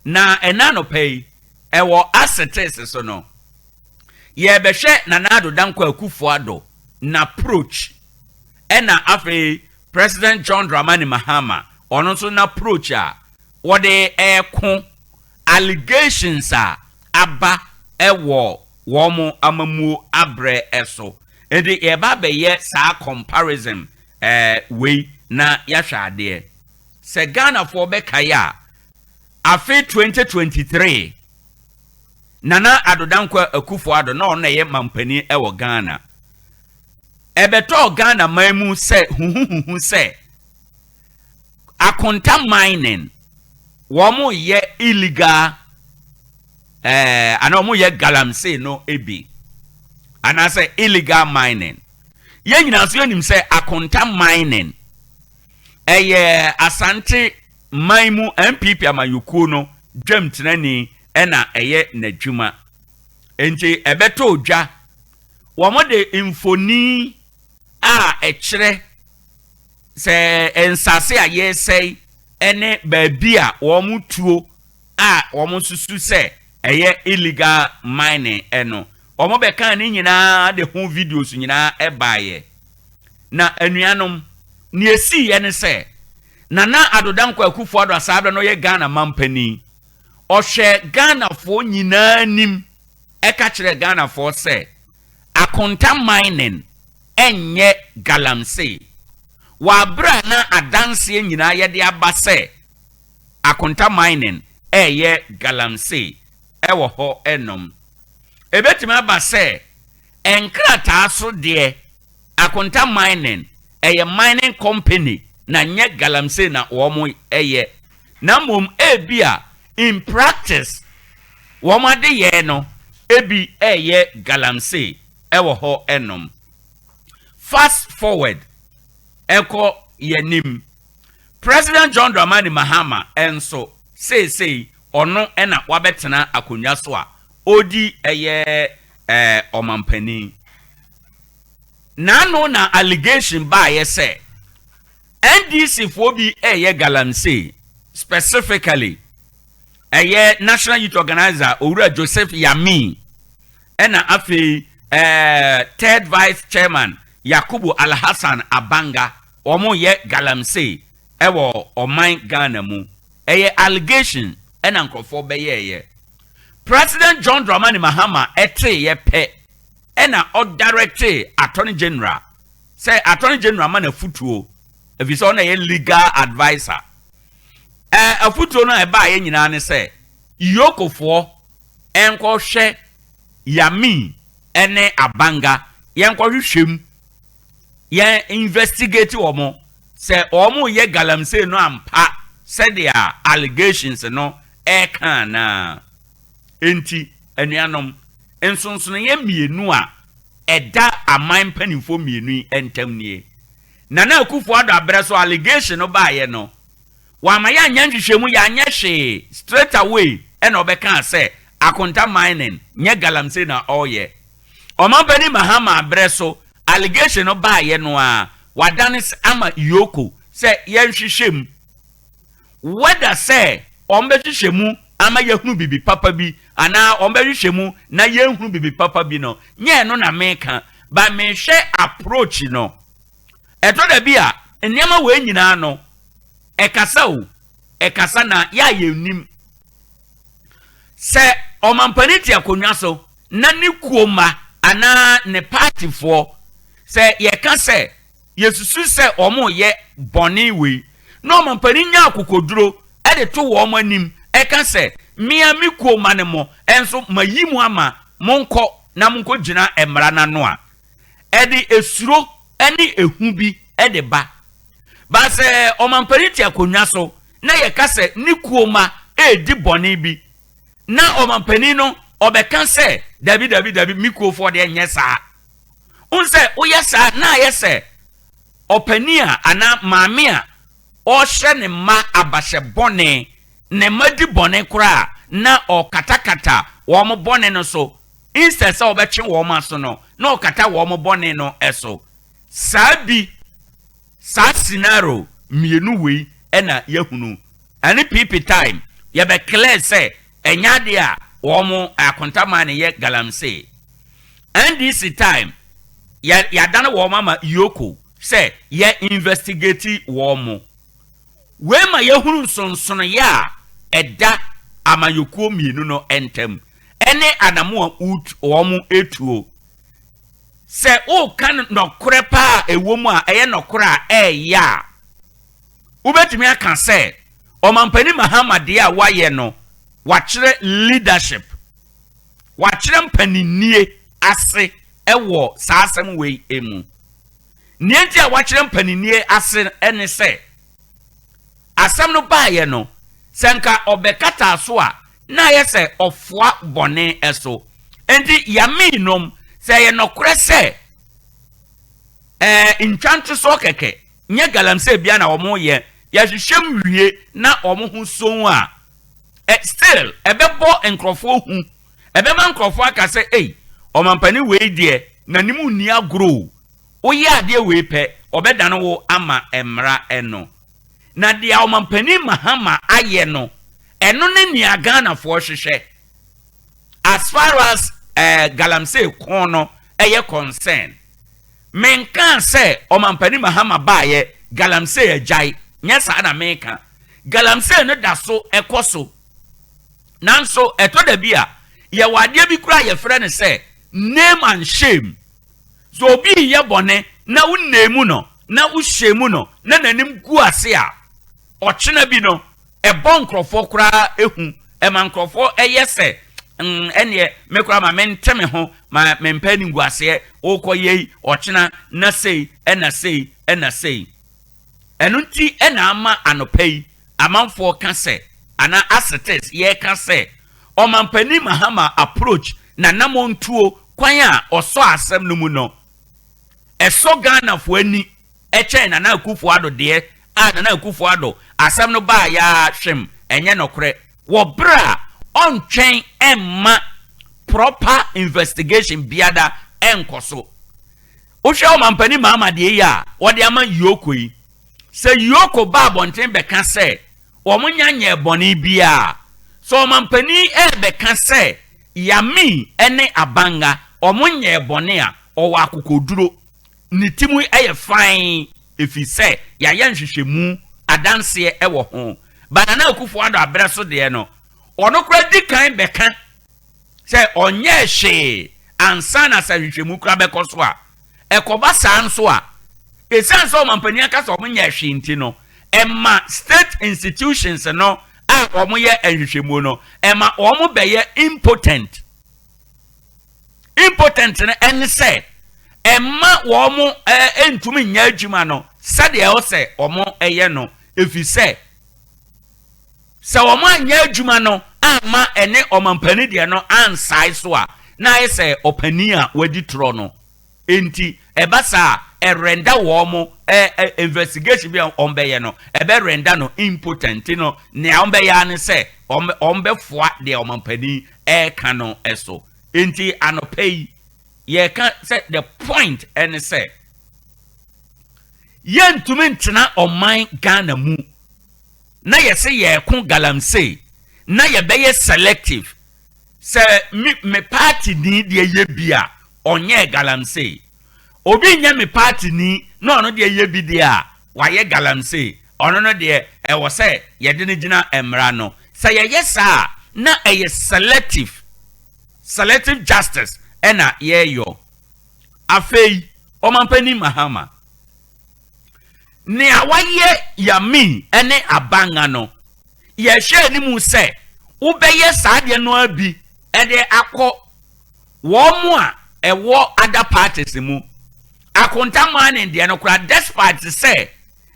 Na ɛna anɔpa yi, ɛwɔ asetes so no, yɛbɛhwɛ Nana Addo Dankwa Akufo-Addo n'approach, ɛna afei President John Dramani Mahama ɔno nso n'approach a wɔde ɛko allegations a aba ɛwɔ wɔn amamuo abrɛ ɛso. Nti yɛba abɛyɛ saa comparison wei na yɛahwɛ adeɛ sɛ Ghanafoɔ bɛkae a, afe 2023 Nana Addo Dankwa Akufo-Addo na ɔno na ɛyɛ mampanin ɛwɔ Ghana. Ɛbɛtɔɔ Ghana man mu sɛ huhuhuhu sɛ Akonta Mining wɔn yɛ illegal anaa wɔn yɛ galamsey no bi anaasɛ illegal mining. Yɛn nyinaa nso yɛnim sɛ Akonta Mining ɛyɛ Asante man mu NPP amanyɔkuo no dwamtenani ɛna ɛyɛ n'adwuma. Nti ɛbɛtɔ dwa, wɔn de mfoni a ɛkyerɛ sɛ nsase a yɛresɛe ne baabi a wɔn tuo a wɔn susu sɛ ɛyɛ illegal mining ɛno, wɔn bɛka ne nyinaa de ho videos nyinaa ɛbaeɛ. Na anuanom, nea esiiɛ ne sɛ Nana Addo Dankwa Akufo-Addo asaa no yɛ Ghana mampanin, ɔhwɛ Ghanafoɔ nyinaa nim ɛka kyerɛ Ghanafoɔ sɛ Akonta Mining ɛnyɛ galamsey, wɔ abere a na adanseɛ nyinaa yɛde aba sɛ Akonta Mining ɛyɛ galamsey ɛwɔ hɔ. Ɛnom ebetumi aba sɛ nkrataa so deɛ, Akonta Mining ɛyɛ mining company na nyɛ galamsey na wɔn ɛyɛ, na mmom ebi a in practice wɔn ade yɛ no ebi ɛyɛ galamsey ɛwɔ hɔ. Ɛnom fast forward ɛkɔ yɛnim, President John Dramani Mahama ɛnso seesei ɔno ɛna wabɛtena akonnwa so a ɔdi ɛyɛ ɔmampanin. N'ano na allegation baayɛ sɛ NDC foɔ bi ɛyɛ galamsey, specifically ɛyɛ National Youth Organizer Owura Joseph Yamin, ɛna afei third vice chairman Yakubu Alhassan Abanga, wɔn yɛ galamsey ɛwɔ ɔman Ghana mu. Ɛyɛ allegation ɛna nkurɔfoɔ bɛyɛɛyɛ. President John Dramani Mahama ɛteeɛ pɛ ɛna ɔdirecte Attorney General sɛ Attorney General ma n'afutuo, ɛfiri sɛ ɔna yɛ legal adviser. Afutuo no a ɛbaayɛ nyinaa ne sɛ EOCOfoɔ ɛnkɔhwɛ Yamin ɛne Abanga, yɛnkɔhwehwɛ mu, yɛn investigate wɔn sɛ wɔn yɛ galamsey no ampa sɛdeɛ allegations no ɛreka anaa. Nti anuanom, nsonsonoeɛ mmienu a ɛda aman mpanimfoɔ mmienu yi ntam nie. Nana Akufo Addo abrɛ so, allegation no baeɛ no, wama yɛanyɛ nhwehwɛmu, yɛanyɛ hwee, straight away ɛna ɔbɛkaa sɛ Akonta Mining nyɛ galamsey na ɔreyɛ. Ɔmampanin Mahama abrɛ so, allegation no baeɛ no a, wadane ama EOCO sɛ yɛnhwehwɛ mu, whether sɛ wɔn bɛhwehwɛ mu ama yɛhunu bibi papa bi anaa wɔn bɛhwehwɛ mu na yɛnhunu bibi papa bi no, nyɛ no na meka ba mehwɛ approach no. Ɛtɔ da bi a nneɛma wei nyinaa no ɛkasa o, ɛkasa na yɛ a yɛnnim sɛ ɔmampanin te akonnwa so na ne kuo mma anaa ne paatifoɔ, sɛ yɛka sɛ yɛsusu sɛ wɔn yɛ bɔne wei na ɔmampanin nya akokoduro ɛde to wɔn anim ɛka sɛ mmea mi kuo ma ne mo ɛnso ma yi mu ama monkɔ na monkɔ gyina mmara n'ano a, ɛde esuro ɛne ehu bi ɛde ba. Baasɛ ɔmampanin te akonnwa so na yɛka sɛ ne kuo ma ɛredi bɔne bi na ɔmampanin no ɔbɛka sɛ dabi, dabi, dabi, mi kuofoɔ deɛ nyɛ saa n sɛ woyɛ saa na ayɛ sɛ ɔpanin a anaa maame a ɔrehyɛ ne mma abahyɛ bɔne, ne mma di bɔne koraa na ɔkatakata wɔn bɔne no so instead sɛ ɔbɛtwe wɔn aso no na ɔkata wɔn bɔne no so. Saa bi saa scenario mmienu wei ɛna yɛhunu ɛne PP time. Yɛbɛ clear sɛ ɛnyɛ adeɛ a wɔn Akonta Mining yɛ galamsey. NDC time, yɛ yɛadane wɔn ama EOCO sɛ yɛ investigate wɔn. Wei ma yɛhunu nsonsonoeɛ a ɛda amanyɔkuo mmienu no ntam ɛne anamoa wɔn etuo. Sɛ woka nɔkorɛ paa a ɛwɔ mu a, ɛyɛ nɔkorɛ a ɛɛyɛ a, wobɛtumi aka sɛ Ɔmampanin Mahama deɛ a wayɛ no, wakyerɛ leadership, wakyerɛ mpaninnie ase wɔ saa asɛm wei mu. Nea nti a wakyerɛ mpaninnie ase ne sɛ, asɛm no baeɛ no, sɛ nka ɔbɛkataa so a, na ayɛ sɛ ɔfoa bɔne so. Enti Yamii nom, sɛ ɛyɛ nɔkorɛ sɛ ɛɛ ntwantosoɔ kɛkɛ, nyɛ galamsey bia na wɔn yɛ, yɛhwehwɛ mu wie na wɔn ho son a, ɛ still ɛbɛbɔ nkurɔfoɔ hu, ɛbɛma nkurɔfoɔ aka sɛ, ei, ɔmampanin wei deɛ n'anim nni agorɔ o, woyɛ adeɛ wei pɛ, ɔbɛdane wo ama mmara no. Na deɛ ɔmampanin Mahama ayɛ no, ɛno ne nea Ghanafoɔ hwehwɛ. As far as galamsey ko no ɛyɛ concern, menkaa sɛ ɔmampanin Mahama baayɛ galamsey agyae, nyɛ saa na meka. Galamsey no da so ɛkɔ so. Nanso ɛtɔ da bi a, yɛwɔ adeɛ bi koraa yɛfrɛ no sɛ name and shame. So obi reyɛ bɔne na wo name no na wo shame no na n'anim gu ase a, ɔkyena bi no, ɛbɔ nkurɔfoɔ koraa ehu, ɛma nkurɔfoɔ ɛyɛ sɛ ɛneɛ me koraa ma mente me ho, ma mempɛ animguaseɛ, wokɔ yei ɔkyena na sei ɛna sei ɛna sei. Ɛno nti ɛna ama anɔpa yi amanfoɔ ka sɛ, anaa as it is yɛka sɛ, Ɔmampanin Mahama approach n'anammɔntuo kwan a ɔsɔ asɛm no mu no, ɛsɔ Ghanafoɔ ani ɛkyɛn Nana Akufo-Addo deɛ a Nana Akufo-Addo asɛm no baa yaa hwem ɛnyɛ nɔkorɛ wɔ berɛ a ɔntwɛn ɛmma proper investigation biada ɛnkɔ so. Wohwɛ Ɔmampanin Mahama deɛ yi a wɔde ama EOCO yi, sɛ EOCO ba abɔnten bɛka sɛ wɔn nya nyɛɛ bɔne biara, sɛ ɔmampanin ɛrebɛka sɛ Yami ne Abanga wɔn nyɛɛ bɔne a, ɔwɔ akokoduro. Ne ti mu yɛ fann ɛfiri sɛ yɛayɛ nhwehwɛmu adanseɛ wɔ ho. Ba Nana Akufo-Addo aberɛ so deɛ no, ɔno koraa di kan bɛka sɛ ɔnyɛɛ hwee ansa na sɛ nhwehwɛmu koraa bɛkɔ so a. Ɛkɔba saa nso a, ɛsiane sɛ ɔmampanin aka sɛ wɔnyɛɛ hwee nti no, ɛma state institutions no a wɔyɛ nhwehwɛmu no, ɛma wɔn bɛyɛ impotent. Impotent no ɛne sɛ ɛma wɔn ntumi nyɛ adwuma no sɛdeɛ ɛwɔ sɛ wɔn yɛ no, ɛfiri sɛ sɛ wɔn anyɛ adwuma no amma ɛne ɔmampanin deɛ no ansae so a, na ayɛ sɛ ɔpanin a wadi torɔ no. Enti ɛba saa a, ɛrenda wɔn ɛ investigation bi a wɔn bɛyɛ no, ɛbɛrenda no impotent no. Nea wɔn bɛyɛ ara ne sɛ wɔn wɔn bɛfoa deɛ ɔmampanin ɛreka no so. Enti anɔpa yi, yɛreka sɛ the point ɛne sɛ yɛntumi ntena ɔman Ghana mu na yɛsɛ yɛreko galamsey na yɛbɛyɛ selective sɛ me me party ni deɛ yɛ bi a ɔnyɛ galamsey, obi nyɛ me party ni na ɔno deɛ yɛ bi deɛ a wayɛ galamsey, ɔno no deɛ ɛwɔ sɛ yɛde no gyina mmara no. Sɛ yɛyɛ saa a, na ɛyɛ selective justice ɛna yɛreyɔ. Afei Ɔmampanin Mahama, nea wayɛ Yamin ne Abanga no, yɛhwɛ anim sɛ wobɛyɛ saa adeɛ no ara bi de akɔ wɔn a ɛwɔ other parties mu. Akonta Mining deɛ no koraa, despite sɛ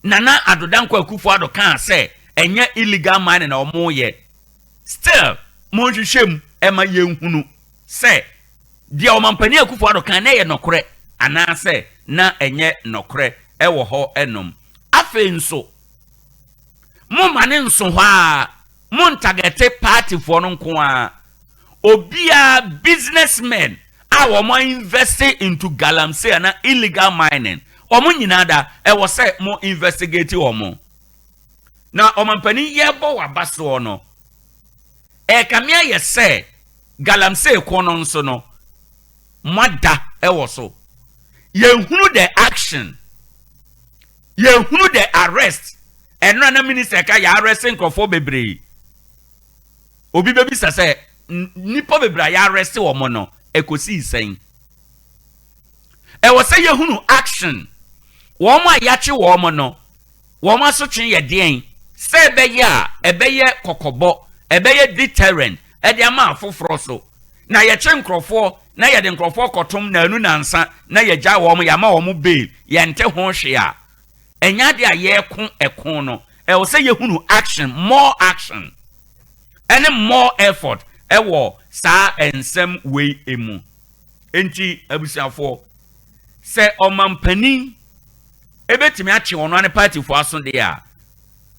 Nana Addo Dankwa Akufo-Addo kaa sɛ ɛnyɛ illegal mining na wɔyɛ, still monhwehwɛ mu ɛma yɛnhunu sɛ deɛ Ɔmampanin Akufo-Addo kan na ɛyɛ nɔkorɛ anaasɛ na ɛnyɛ nɔkorɛ ɛwɔ hɔ ɛnom. Afei nso, momma ne nso hɔ a, montargete partyfoɔ no nko ara. Obiara, businessmen a wɔn invest into galamsey ana illegal mining, wɔn nyinaa da ɛwɔ sɛ mo investigate wɔn. Na ɔmampanin yɛbɔ waba soɔ no, Ɛrekame ayɛ sɛ galamsey ko no nso no, moada wɔ so. Yɛnhunu the action, yɛnhunu the arrest. Ɛno na minister ka yɛ arrest nkurɔfoɔ bebree. Obi bɛbisa sɛ nnipa bebree a yɛ arrest wɔn no, ɛkɔsii sɛn? Ɛwɔ sɛ yɛhunu action. Wɔn a yɛakye wɔn no, wɔn asotwe yɛ deɛn? Sɛ ɛbɛyɛ a ɛbɛyɛ kɔkɔbɔ, ɛbɛyɛ deterrent ɛde ama afoforɔ so. Na yɛkye nkurɔfoɔ na yɛde nkurɔfoɔ kɔtom naanu nansa na yɛgya wɔn, yɛama wɔn bail, yɛnte ho hwee a, ɛnyɛ adeɛ a yɛreko ɛko no. Ɛwɔ sɛ yɛhunu action, more action ɛne more effort ɛwɔ saa nsɛm wei mu. Nti abusuafoɔ, sɛ ɔmampanin ebɛtumi atwe wɔn ane partyfoɔ aso deɛ a,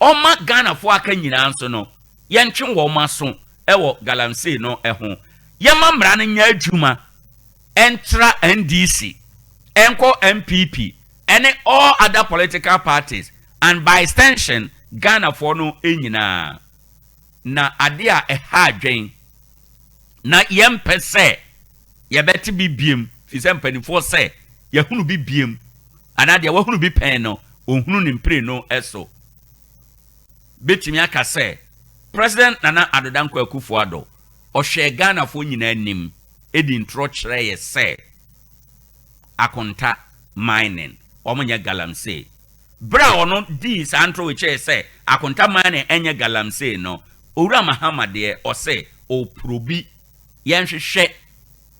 ɔma Ghanafoɔ aka nyinaa nso no, yɛntwe wɔn aso ɛwɔ galamsey no ɛho. Yɛma mmara no nyɛ adwuma, ɛntra NDC, ɛnkɔ NPP ɛne all other political parties and by extension Ghanafoɔ no nyinaa. Na adeɛ a ɛha adwen na yɛmpɛ sɛ yɛbɛte bi biem, fi sɛ mpanimfoɔ sɛ yɛhunu bi biem anaa deɛ wahunu bi pɛn no, ɔhunu ne mpire no so. Bɛtumi aka sɛ President Nana Addo Dankwa Akufo Addo ɔhwɛ Ghanafoɔ nyinaa anim ɛdi ntorɔ kyerɛ yɛ sɛ Akonta Mining wɔn nyɛ galamsey. Berɛ a ɔno dii saa ntorɔ kyerɛ sɛ Akonta Mining ɛnyɛ galamsey no, Owura Mahama deɛ, ɔsɛ ɔprobe, yɛnhwehwɛ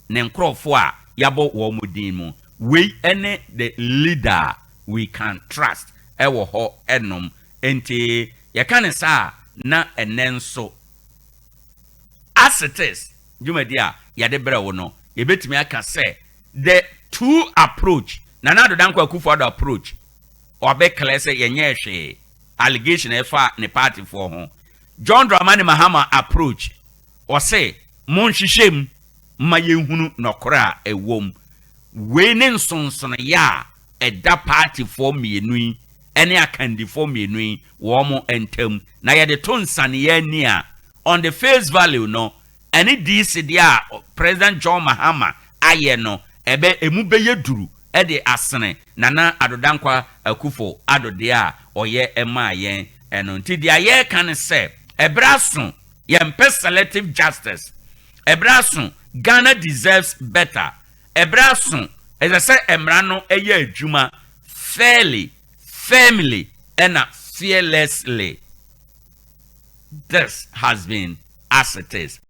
ne nkurɔfoɔ a yɛabɔ wɔn mu din mu. Wei ne the leader we can trust ɛwɔ hɔ ɛnom. Nti yɛka ne saa na ɛnɛ nso, as it is, dwumadi a yɛde brɛ wo no, yɛbɛtumi aka sɛ the two approach, Nana Addo Dankwa Akufo-Addo approach, ɔbɛklɛ sɛ yɛnyɛ hwee, allegation ɛfa ne partyfoɔ ho. John Dramani Mahama approach, ɔse monhwehwɛ mu ma yɛnhunu nɔkorɛ a ɛwɔ mu. Wei ne nsonsonoeɛ a ɛda partyfoɔ mmienu yi ɛne akandifoɔ mmienu yi wɔn mo ntam. Na yɛde to nsaneɛ ani a, on the face value no, ɛne DC deɛ a President John Mahama ayɛ no, ɛbɛ emu bɛyɛ duru ɛde asene Nana Addo Dankwa Akufo Addo deɛ a ɔyɛ ɛmaa yɛn ɛno. Nti deɛ yɛreka ne sɛ ɛbrɛ aso, yɛmpɛ selective justice. Ɛbrɛ aso, Ghana deserves better. Ɛbrɛ aso, ɛsɛ sɛ mmara no ɛyɛ adwuma fairly, firmly ɛna fearlessly. This has been As It Is.